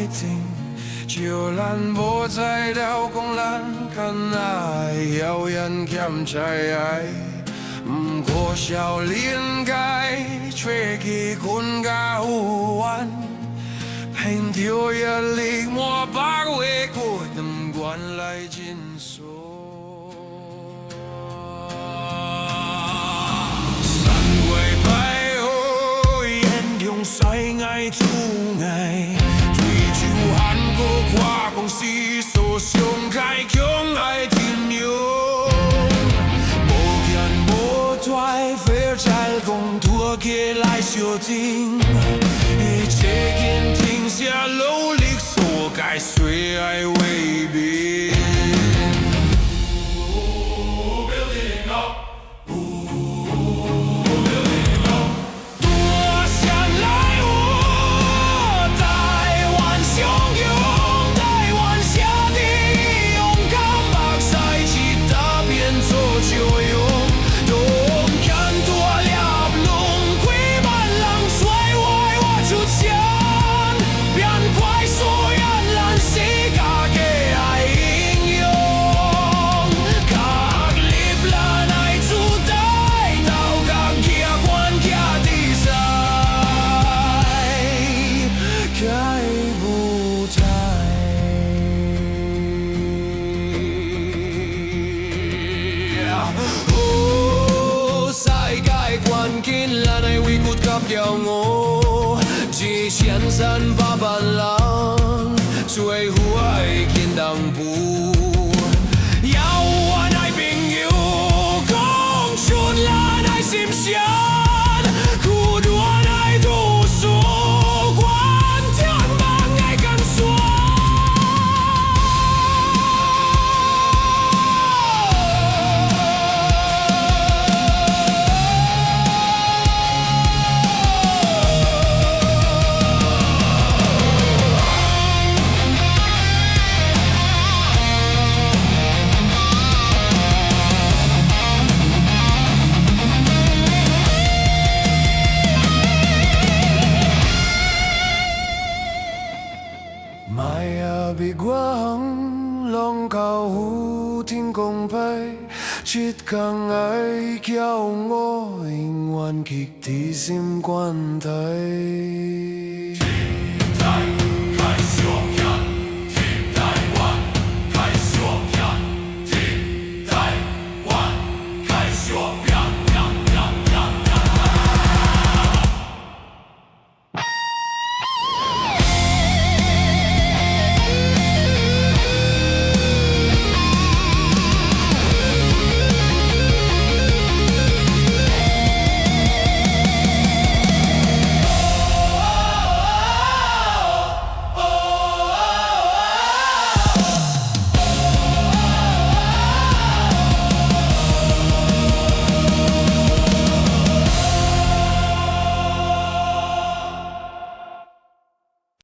停，招咱無才調講咱較若會曉演欠債愛，毋過少年該吹去困甲有緣，憑著壓力滿百話過，毋願來認輸。三月歹雨，嚴重西愛阻礙，推手韓國跨公司訴訟開強愛天用，無見無跩，Fairchild 講拖起來相挺，一切堅停下努力，所該誰愛為民。多謝來我台灣相擁，台灣兄弟勇敢目屎一打變做笑容，當見大粒攏幾萬人揣我活出聲，變快速讓咱世界的愛英雄，確立咱愛主帶頭殼舉懸徛佇世界舞台。哦，世界環境，咱愛為骨甲驕傲，1300萬人，做父愛肩當負。有阮愛朋友，講出咱愛心聲，苦阮愛讀書，關天望愛甘酸。瑪雅碧我龍高虎天公派，七工愛驕傲，永遠記佇心肝底。